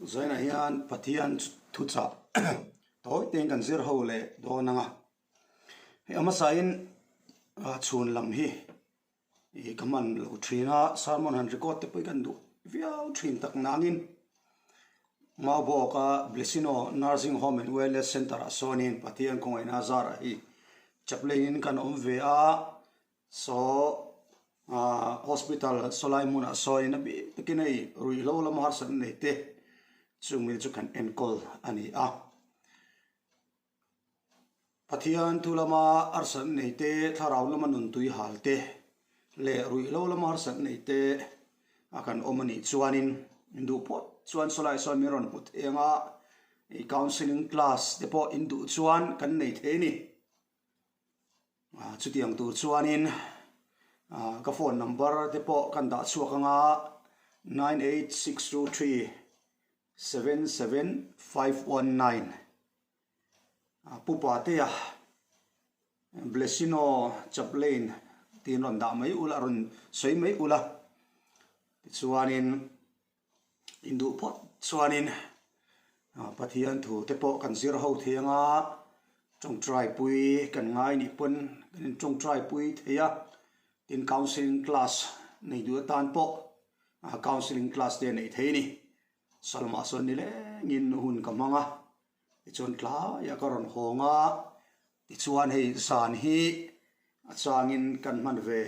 Zainah hian Pathian thuchah tawi tein kan zir ho leh dawn ang a. Hei a hmasain chhun lam hi ih ka hman lo thin a, sermon han record te pawh hi kan duh viau thin tak nangin Maubawka Blessino Nursing Home and Wellness Centre ah sawnin Pathian khawngaihna zarah hi chaplain in kan awm ve a. Saw hospital sawlai hmunah sawiin a bik takin hei ruihhlo lama harsatna nei te chung mite chu kan enkawl a ni a. Pathian thu lama harsatna nei te, thlarau lama nun tui hal te leh ruihhlo lama harsatna nei te a kan awm a nih chuanin induh phawt chuan sawlai sawn min rawn hmu thei ang a, counselling class te pawh induh chuan kan nei thei a ni. Chutiang tur chuanin ka phone number te pawh kan dah chhuak anga 9862377519 Pu Patea Blessino Chaplain tiin rawn dah mai ula rawn sawi mai ula tichuanin Induh phawt chuanin Pathian thu te pawh kan zir ho thei anga tawngtai pui kan ngai nih pawn kan in tawngtai pui thei a, tin counselling class nei duh atan pawh counselling class te a neih thei a ni. Salmah sawn nilengin hun ka hmang a, tichuan tlaiah ka rawn hawng a, Tichuan hei zan hi a changin kan hman ve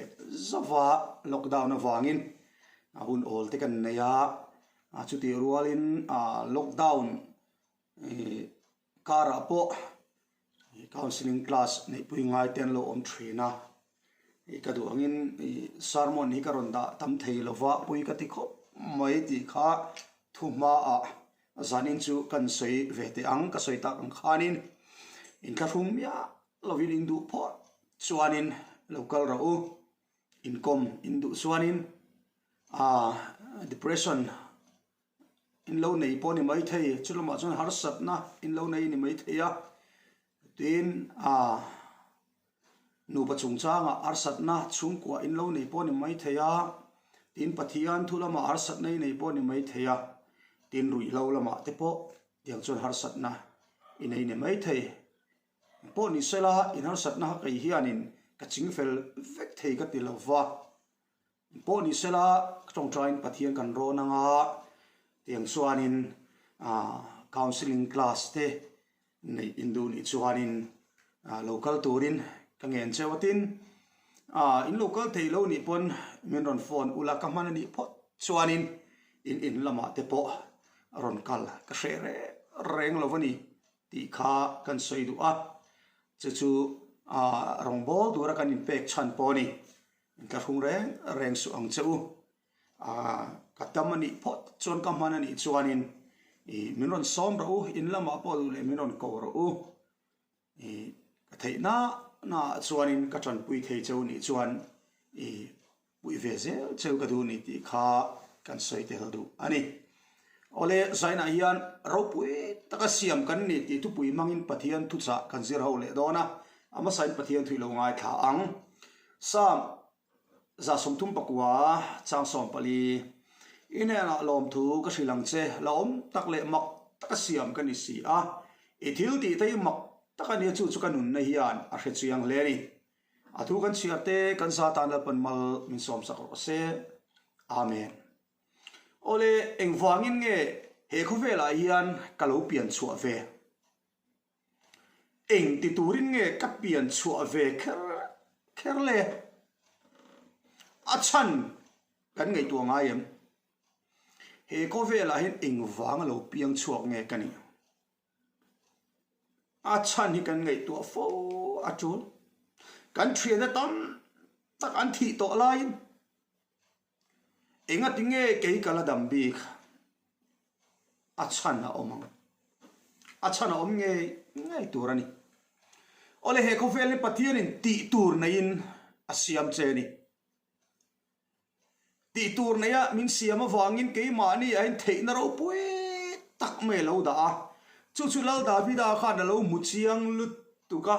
zauh a, lockdown avangin a hun awl te kan nei a, chutih rualin lockdown karah pawh counselling class neihpui ngai te an lo awm thin a, ka duh angin sermon hi ka rawn dah tam thei lova pui ka ti khawp mai tih kha thu hmaah Zanin chu kan sawi ve teh ang, ka sawi tak ang khanin inthlahrung miah lovin in duh phawt chuanin lo kal rawh u, inkawm in duh chuanin aah depression in lo nei pawh a ni maithei, chu lamah chuan harsatna in lo nei a ni maithei a, tin aah. Nupa chungchangah harsatna chhungkua in lo nei pawh a ni mai thei a, tin Pathian thu lamah harsatna i nei pawh a ni mai thei a, tin ruihhlo lamah te pawh tiang chuan harsatna i nei ni mai thei. Pawh ni sela in harsatna kha kei hianin ka chingfel vek thei ka ti lo va. Pawh ni sela tawngtaiin Pathian kan rawn anga tiang chuanin counselling class te neih induh nih chuanin lo kal turin ka ngen cheu a tin in lo kal thei lo nih pawn min rawn phone ula ka hman anih phawt chuanin in in lamah te pawh rawn kal ka hreh reng reng lo a ni tih kha kan sawi duh a chu chu rawngbâwl tura kan inpek chhan pawh a ni. Ka hrung reng reng suh ang che u. Aaa ka tam a nih phawt chuan ka hman a nih chuanin ih min rawn sawm rawh u, in lamah pawh duh leh min rawn ko rawh u. Ih ka theih na na ah chuanin ka tanpui thei che u nih chuan ih puih ve zel cheu ka duh ni tih kha kan sawi tel duh a ni. Awle zainah hian ropui taka siam kan ni tih thupui hmangin Pathian thuchah kan zir ho leh dawn a, a hmasain Pathian thu i lo ngaithla ang. Psalm 39 chang 14, I hnenah lawmthu ka hrilh ang che, la awm tak leh mak taka siam ka ni si a, i thil tih te hi mak tak a nia chu chu ka nunna hian a hre chiang hle a ni. A thu kan chhiar te kan za tan Lalpan mal min sawmsak rawh se. Amen. Awle, engvangin nge he khawvelah hian ka lo pian chhuah ve? Eng ti turin nge ka pian chhuah ve kher kher le? A chhan kan ngaihtuah ngai em? He khawvelah hian engvanga lo piang chhuak nge ka nih? A chhan hi kan ngaihtuah fo a tul. Kan thiana tam tak an thih tawh laiin Engati nge kei ka la dam bik? A chhan a awm ang. A chhan a awm ngei ngei tur a ni. Awle he khawvel hi Pathianin tih tur neiin a siam che a ni. Tih tur neia min siam avangin keimahni ah hian theihna ropui tak mai a lo dah a. Chu chu Lal Davida khan a lo hmu chiang lutuk a,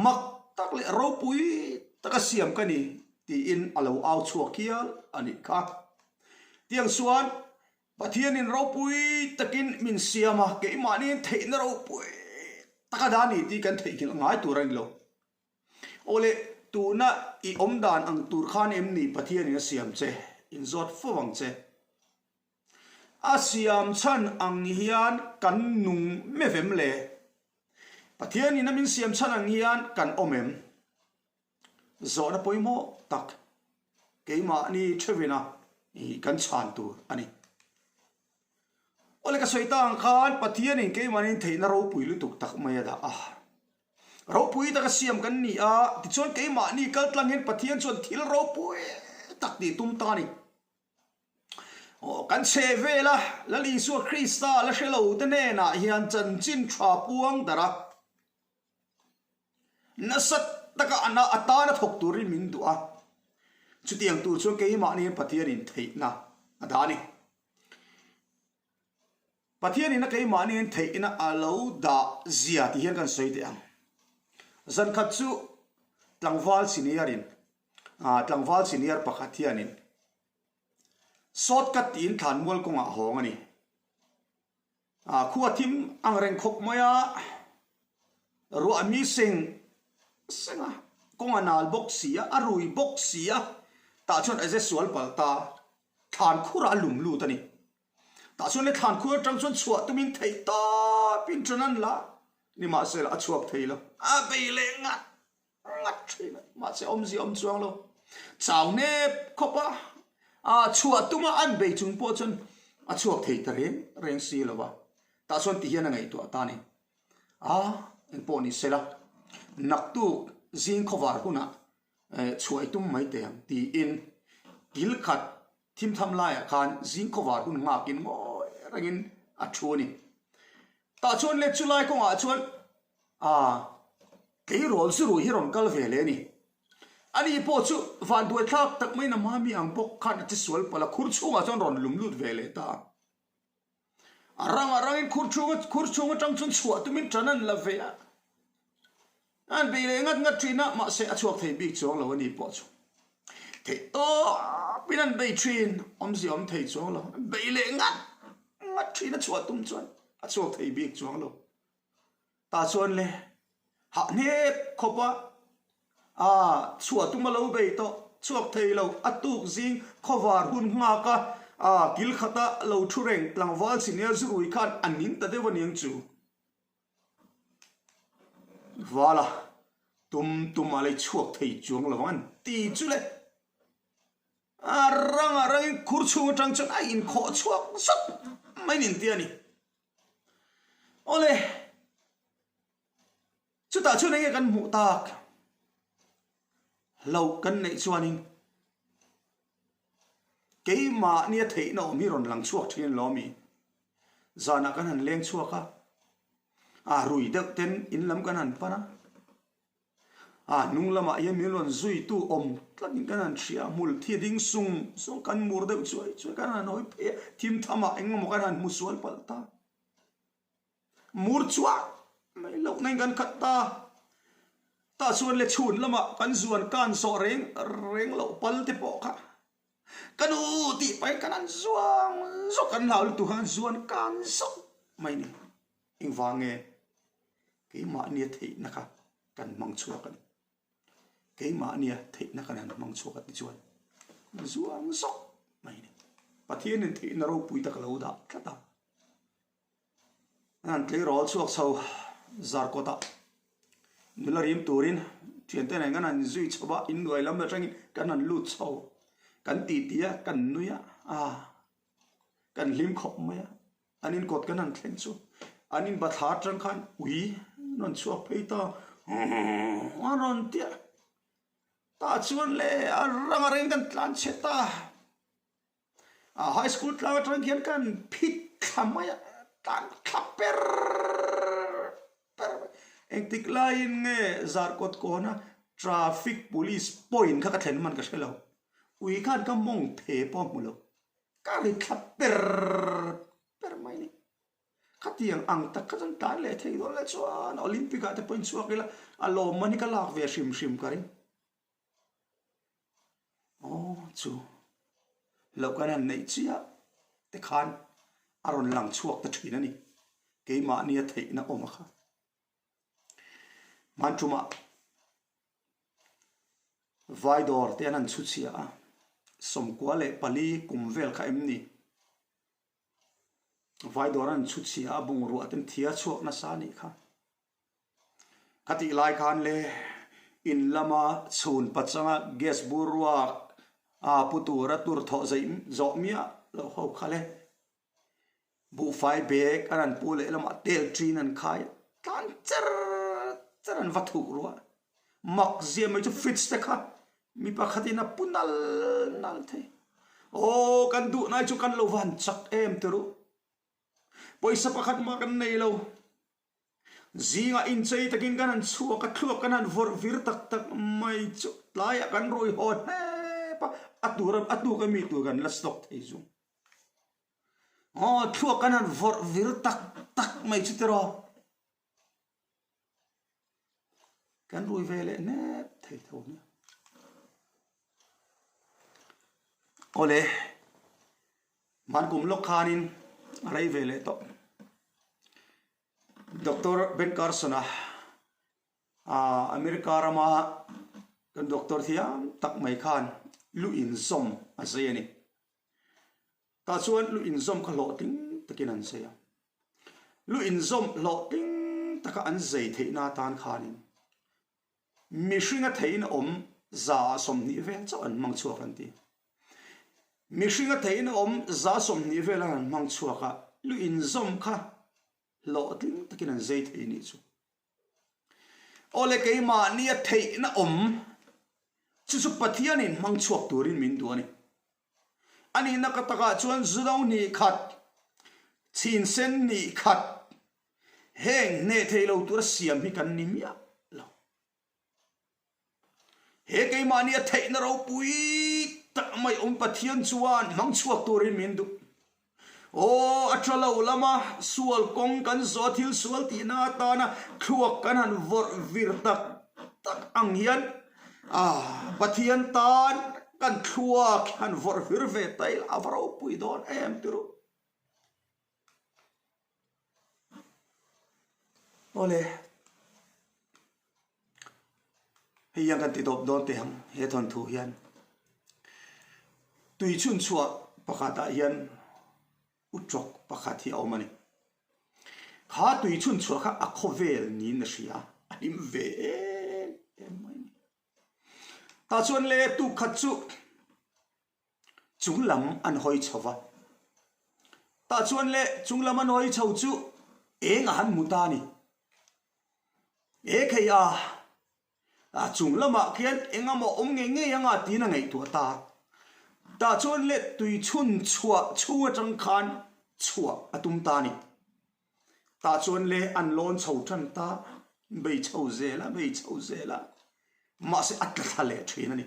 mak tak leh ropui taka siam ka ni. Tiin a lo au chhuak hial a nih kha. Tiang chuan. Pathianin ropui takin min siam a, keimahniin theihna ropui taka dah a ni tih kan theihnghilh ngai tur a ni lo. Awle, tuna i awm dan ang tur khan em ni Pathianin a siam che? Inzawt fo ang che. A siam chhan ang hian kan nung mevem le? Pathianin a min siam chhan ang hian kan awm em? Zawhna pawimawh tak keimahni theuhina kan chhan tur a ni. Awle ka sawi ta ang khan Pathianin keimahniin theihna ropui lutuk tak mai a dah a. Ropui taka siam kan ni a, tichuan keimahni kaltlang hian Pathian chuan thil ropui tak tih tum ta a ni. Aw, kan chhe vel a, Lal Isua Krista la hre lo te hnenah hian chanchin tha puang darh a, nasa taka a a tana thawk turin min duh a, chutiang tur chuan keimahni Pathianin theihna a dah a ni. Pathianin a keimahniin theihna a lo dah zia tih hian kan sawi teh ang. Zankhat chu tlangval senior-in, tlangval senior pakhat hianin shortcut tiin thlanmual kawngah a hawng a ni. Khua thim ang reng khawp mai a, ruah mi seng seng a, kawng a nal bawk si a, a rui bawk si a, tah chuan a ze sual palh ta, thlan khurah a lum lut a ni. Tah chuan le thlan khur atang chuan chhuah tumin theih tawpin ṭan an la, nimahsela a chhuak thei lo. A bei leh ngat ngat ṭhin a, mahse awmzia awm chuang lo. Chau nep khawp a, a chhuah tuma an bei chung pawh chuan a chhuak thei ta reng reng si lo va. Tah chuan ti hian a ngaihtuah ta a ni. A, engpawh ni sela, naktuk zing khawvar hunah chhuah i tum mai teh ang tiin kil khat Thimtham laiah khan zing khawvar hun nghakin ngawi rengin a thu a ni. Tah chuan le chulai kawngah chuan aa tleirawl zurui hi rawn kal ve leh a ni. Ani pawh chu vanduai thlak tak maiin a mami ang bawk khan a chisual palh a, khur chhungah chuan rawn lum lut ve leh ta a. A rang a rangin khur chhung khur chhung atang chuan chhuah tumin tan an la ve a. An bei leh ngat ngat thin a, mahse a chhuak thei bik chuang lo a ni pawh chu. Theih tawpin an bei thin, awmzia awm thei chuang lo. An bei leh ngat ngat thin a chhuah tum chuan a chhuak thei bik chuang lo. Tah chuan le hah hnep khawp a, a chhuah tum a lo bei tawh, chhuak thei lo, a tuk zing khawvar hun nghak a, a kil khata lo thu reng tlangval senior zurui khan a ning ta deuh aniang chu. Vala tum tum a lei chhuak thei chuang lo ang an ti chu le. A rang a rangin khur chhung atang chuan a inkhawh chhuak zat mai nin ti a ni. Awle, chutah chuan enge kan hmuh tak? Hlauh kan neih chuanin keimahnia theihna awm hi rawn lang chhuak thin lo ami? Zanah kan han leng chhuak a, a rui deuh ten in lam kan han pan a, A hnung lamah hian min rawn zuitu awm tlatin kan han hria a, hmul thi a ding sung sung kan mur deuh chuai chuai kan han hawi phei a, thim thamah eng emaw kan han hmu sual palh ta. Mur chuah mai loh nain kan khat ta. Tah chuan le chhun lamah kan zuan kan zawh reng reng loh pal te pawh kha ka nu tih pahin kan han zuang zawk kan hlau lutuk khan zuan kan zawk mai ni. Engvang nge keimahnia theihna kha kan hmang chhuak a ni. Keimahnia theihna kan han hmang chhuak a ti chuan zuang zawk mai a ni. Pathianin theihna ropui tak a lo dah tlat a. An tleirawl chhuak chho Zarkawtah nula rim turin thiante nen kan han zui chho a, innuai lam atangin kan han lut chho. Kan titi a, kan nui a, ah kan hlim khawp mai a. An in kawt kan han thleng chu an in bathlar atang khan ui an rawn chhuak phei ta a rawn tia tah chuan le a rang a reng kan tlan chhe ta a high school tlang atang khian kan phit thla mai a tlan thla per per mai engtik laiin nge zarkawt kawna traffic police point kha ka thlen hman ka hre lo ui khan ka mawng phe pawh a hmu lo. Ka ri thla per per mai ni. Khatiang ang tak kha chuan tlan leh thei dawn leh chuan Olympic ah te pawhin chhuak ila a lawmman hi ka lak ve hrim hrim ka ring. Aw chu loh kan han neih chiah te khan. A rawn lang chhuak ta thin a ni. Keimahnia theihna awm a kha. Hmanṭumah vai dawr te an han chhu chhia a, 94 kum vel kha em ni? Vai dawr an han chhu chhia a, bungrua te an thia chhuak nasa a nih kha. Ka tih lai khan le in lama chhun pachanga gas bur ruak a pu tura tur thawh zeih zawh miah loh ho kha le buhfai bag an han pu leh lamah tel ṭin an khai tlan cher cher an va thuh ruah mak zia mai chu fridge te kha mi pakhatin a pu nal nal thei aw kan duh nai chu kan lo van chak em ti ruh pawisa pakhat mah kan nei lo. Zingah inchei takin kan han chhuak a, thluak kan han vawrh vir tak tak mai chu tlaiah kan rawi haw hnep a, a tur a tuk a mi tur kan la stock thei zung. Aw thluak kan han vawrh vir tak tak mai chu tiraw. Kan rui ve leh hnep thei tho nia. Awle, hmankum lawk khanin a rei ve leh tawh. Doctor Ben Carson-a America rama kan doctor thiam tak mai khan lu inzawm a zai a ni. Tah chuan lu inzawm kha hlawhtling takin an zai a. Lu inzawm hlawhtling taka an zai theihna atan khanin Mihringa theihin awm 120 vel chauh an hmang chhuak an ti. Mihringa theihin awm 120 vel an hmang chhuak a, lu inzawm kha hlawhtling takin an zei thei nih chu. Awle keimahnia theihna awm chu chu Pathianin hmang chhuak turin min duh a ni. A nihna ka takah chuan Zudo hnih khat, Chhinsen hnih khat, Heng hneh thei lo tura siam hi kan ni miah lo. He keimahni a theihna ropui tak mai awm Pathian chuan hmang chhuak turin min duh. Aw, a tha lo lama sual kawng kan zawh a thil sual tihna atana thluak kan han vawrh vir tak tak ang hian ah Pathian tan kan thluak hi han vawrh vir ve ta ila a va ropui dawn em tirh. Awle, hei hian kan ti tawp dawn teh ang he thawnthu hian tui chhun chhuah pakhatah hian utrawk pakhat hi a awm a ni. Kha tui chhun chhuah kha a khawvel niin a hria a, a hlim ve em em mai a ni. Tah chuan le tuk khat chu. Chung lam an hawi chho va. Tah chuan le chung lam an hawi chho chu eng a han hmu ta a ni. E khei a, a chung lamah khian eng emaw awm ngei ngei anga tiin a ngaihtuah ta. Tah chuan le tui chhun chhuah chhung atang khan chhuah a tum ta a ni. Tah chuan le an lawn chho tan ta, bei chho zel a, bei chho zel a, mahse a tla thla leh thin a ni.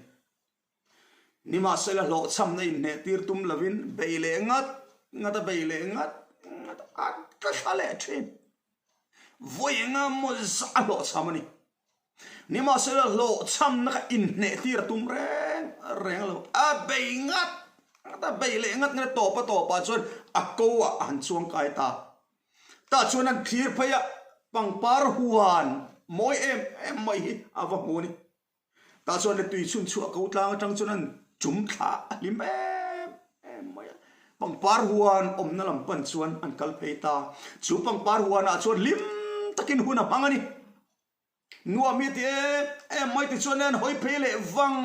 Nimahsela hlawhchhamna inhnehtir tum lovin bei leh ngat ngat a bei leh ngat ngat a tla thla leh thin. Vawi enga maw zah a hlawhchham a ni. Nimahsela hlawhchhamna kha inhnehtir a tum reng reng lo. A bei ngat ngat a bei leh ngat ngat a tawp a tawpah chuan a ko ah a han chuang kai ta. Tah chuan an thlir phei a pangpar huan mawi em em mai hi a va hmu a ni. Tah chuan le tui chhun chhuah ko tlang atang chuan an chum thla a hlim em em mai a. Pangpar huan awmna lam pan chuan an kal phei ta. Chu pangpar huanah chuan hlim takin hun a hmang a ni. Nuam hi a ti em em mai tichuan an hawi phei leh vang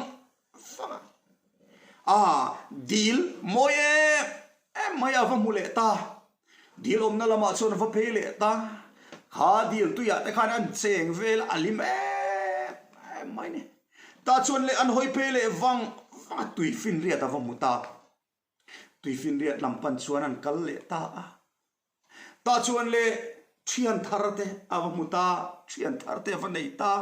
vang a. A dil mawi em em mai a va hmu leh ta. Dil awmna lamah chuan a va phei leh ta. Kha dil tuiah te khan an cheng vel a lim em em mai ni. Tah chuan leh an hawi phei leh vang vang a tuifinriat a va hmu ta. Tuifinriat lam pan chuan an kal leh ta a. Tah chuan leh thian thar te a va hmu ta, thian thar te a va nei ta.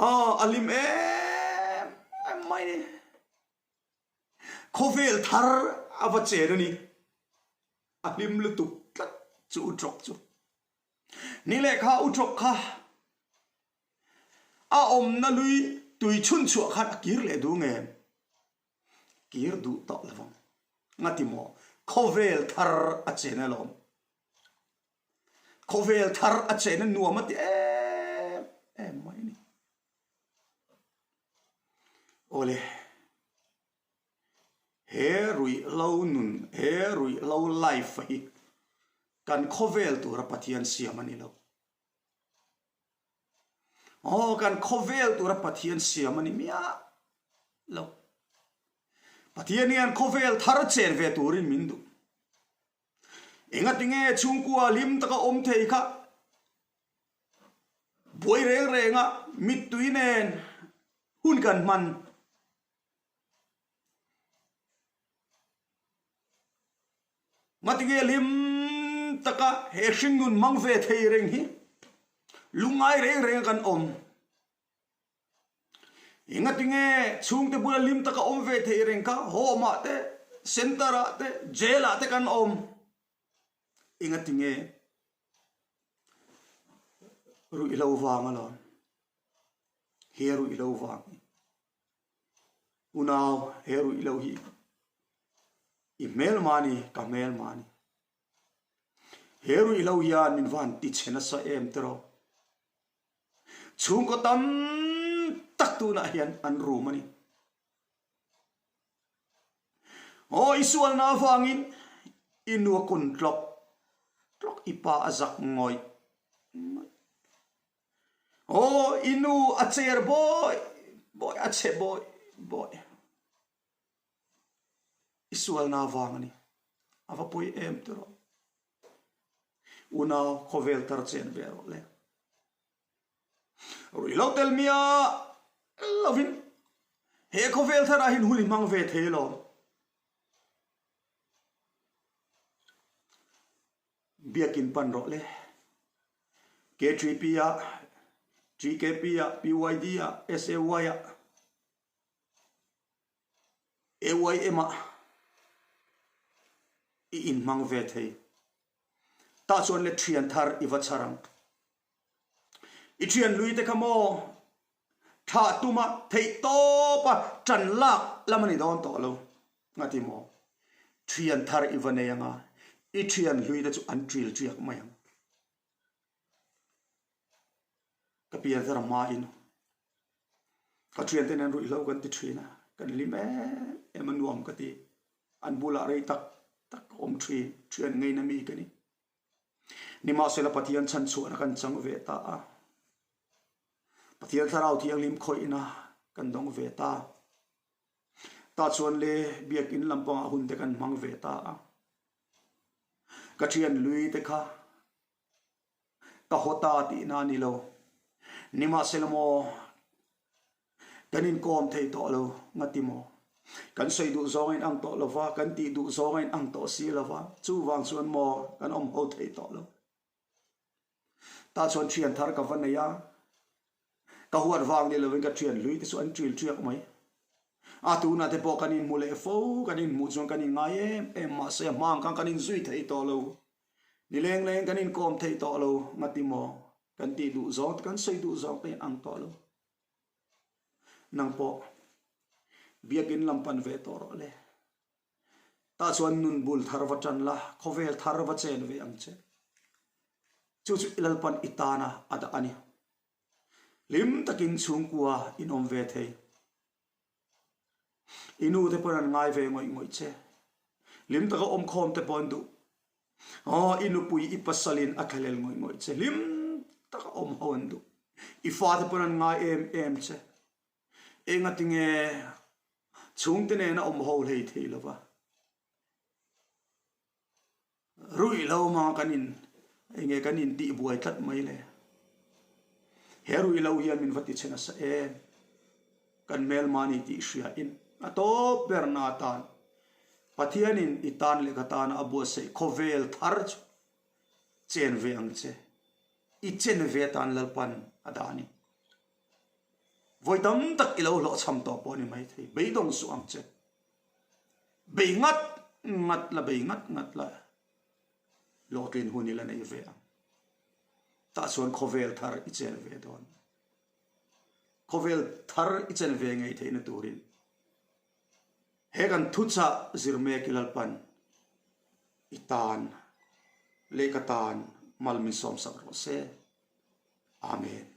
Aw a lim em em mai ni. Khawvel thar a va chen a ni. A hlim lutuk tlat chu u tawk chu. Ni leh kha u tawk kha a awmna lui tui chhun chhuah khan a kir leh duh nge? Kir duh tawh lo vang. Ngati maw? Khawvel thar a chen alawm. Khawvel thar a chen a nuam a ti em em mai a ni. Awle, he ruihhlo nun, he ruihhlo life hi kan khawvel tura Pathian siam a ni lo. Aw, kan khawvel tura Pathian siam a ni miah lo. Pathian hian khawvel thar chen ve turin min duh. Engatinge chhungkua hlim taka awm thei kha buai reng renga mittui nen hun kan hman. Ngatinge hlim taka he hringnun hmang ve thei reng hi lungngai reng renga kan awm. Engatinge chhungte bula hlim taka awm ve thei reng kha home ah te, center ah te, jail ah te kan awm. Engatinge ruihhlo vang alawm. He ruihhlo vang hi. Unau he ruih lo hi i hmelma ni ka hmelma ni. He ruih lo hian min van ti chhe nasa em tiraw. Chhungkaw tam tak tunah hian an rum a ni. Aw i sualna avangin i nu a kun tlawk tlawk i pa a zak ngawih ngawih. Aw i nu a cher bawi bawi a chhe bawi bawi. I sualna vang a ni. A va pawi em tiraw. Unau khawvel tar chen ve rawh le. Ruihhlo tel miah lovin he khawvel tharah hian hun i hmang ve thei alawm. Biakin pan rawh le. KTP ah, TKP ah, PYD ah, SAY ah, AYM ah i inhmang ve thei. Tah chuan le thian thar i va chhar ang. I thian lui te kha maw thlah tuma theih tawp a tan lak lam a ni dawn tawh lo. Ngati maw? Thian thar i va nei anga i thian hlui te chu an ṭil ṭiak mai ang. Ka pian thar hmain ka thiante nen ruihhlo kan ti ṭhin a, kan hlim em em a nuam ka ti. An bulah rei tak tak ka awm ṭhin, thian ngeina mi ka ni. Nimahsela Pathian chhanchhuahna kan chang ve ta a, Pathian Thlarau Thianghlim khawihna kan dawng ve ta. Tah chuan le biakinn lampangah hun te kan hmang ve ta a. Ka thian lui te kha ka haw ta tihna a ni lo. Nimahsela maw kan inkawm thei tawh lo ngati maw? Kan sawi duh zawng a inang tawh lo va, kan tih duh zawng a inang tawh si lo va, chuvang chuan maw kan awm ho thei tawh lo. Tah chuan thian thar ka va nei a, ka huat vang ni lovin ka thian hlui te chu an ṭil ṭiak mai. A tunah te pawh kan inhmu leh fo, kan inhmuh chuan kan inngai em em mahse a hma ang khan kan inzui thei tawh lo. Ni leng leng kan inkawm thei tawh lo, ngati maw? Kan tih duh zawng te kan sawi duh zawng te ang tawh lo. Nang pawh biakin lam pan ve tawh rawh le. Tah chuan nun bul thar va tan la, khawvel thar va chen ve ang che. Chu chu i Lalpan i tana a dah a ni. Hlim takin chhungkua in awm ve thei. I nu te pawn an ngai ve ngawih ngawih che. Hlim taka awm khawm te pawh an duh. Aw, i nupui i pasalin a thlahlel ngawih ngawih che. Hlim taka awm ho an duh. I fate pawn an ngai em em che. Engatinge chhungte nena awm ho hlei thei lova ruih lo manga kan in enge kan in tih buai tlat mai le. He ruih lo hian min va ti chhe nasa em. Kan hmelma ni tih hria in a tawp ber na atan Pathianin i tan leh ka tana a buatsaih khawvel thar chu chen ve ang che. I chen ve atan Lalpan a dah a ni. Vawi tam tak i lo hlawhchham tawh pawh a ni maithei, beidawng suh ang che. Bei ngat ngat la, bei ngat ngat la, hlawhtlin hun i la nei ve ang. Tah chuan khawvel thar i chen ve dawn. Khawvel thar i chen ve ngei theihna turin he kan thuchah zir mek i Lalpan. I tan leh ka tan mal min sawmsak rawh se. Amen.